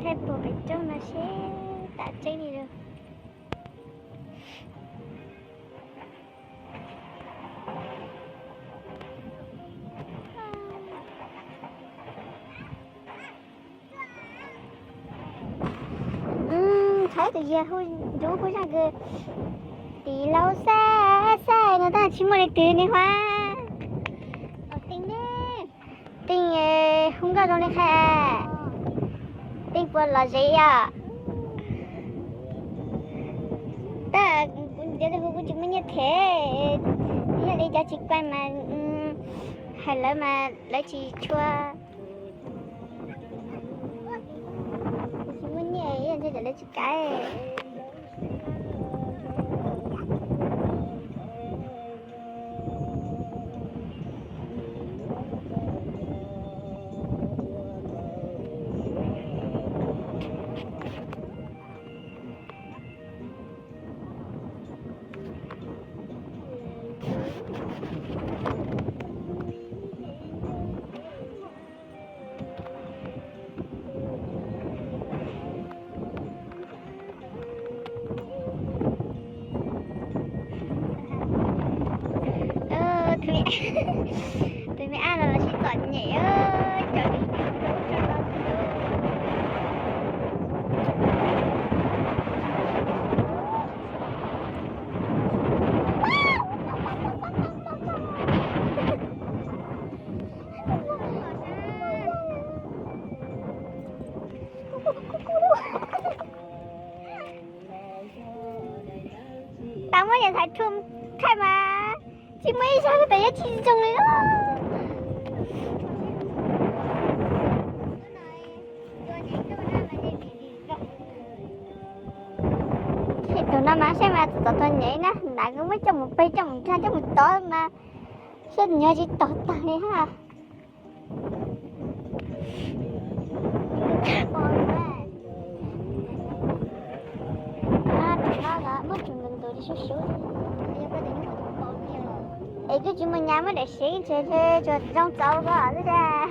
Thaij puag pem roob no seb tam tseeb li lawm. Ntshai tus yawg hu ncuv hu zaj kws tiv laub xab xab no tab tsis muaj leej twg ne Huab. Teej hu nkauj zoo li qhia. Teej puas lom zem os? Tab kuv ntiav hu kuv tsis muaj nyiaj them, yog li cov tsis kuaj mas hais lawv mas lawv tsis tshua, tsis muaj nyiaj, ntshe lawv tsis kam. Tus me ab no los sib txom nyem, cov Tau muab niam ntxhais Thum thaij mas tsis muaj ib zaug tas yuav tsis zoo li. Tus no mas saib mas txom txom nyem na, hnav kuj muab coj mus peg coj mus nkag coj mus tov mas saib nws yuav tsis tog tag li hab. Es kuj tsis muaj nyab muab daim sev ntshe tsuas zoo txaus ko xwb tiag.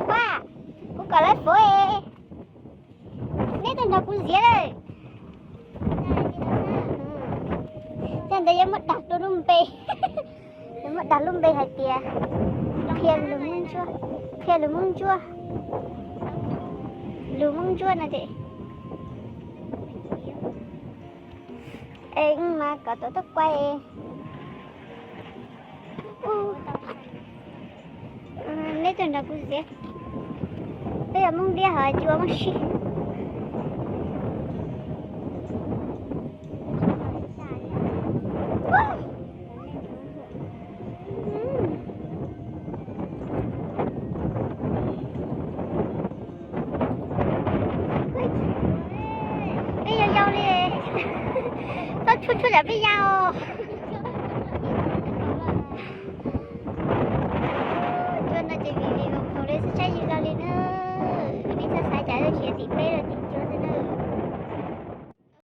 Huab, kuv kom lawv fuv es neb tuaj nrog kuv ziav lawm. Yog ntawd yuav muab dag lub npe, yuav muab dag lub npe hais tias qhia lus Moob Ntsuab, qhia lus Moob Ntsuab, lus Moob Ntsuab no ces. Es mas kom tuav tuaj kuaj. Neb tuaj nrog kuv ziav. Peb yog Moob Liab hos tsis ua Moob Sib. Peb yau yau li, txhob tshuab tshuab tsam peb yau. Cuag no ces vim vim voos khoom li xwb saib tsis zoo li na. Nej txhob xav cas, tsis yog tim peb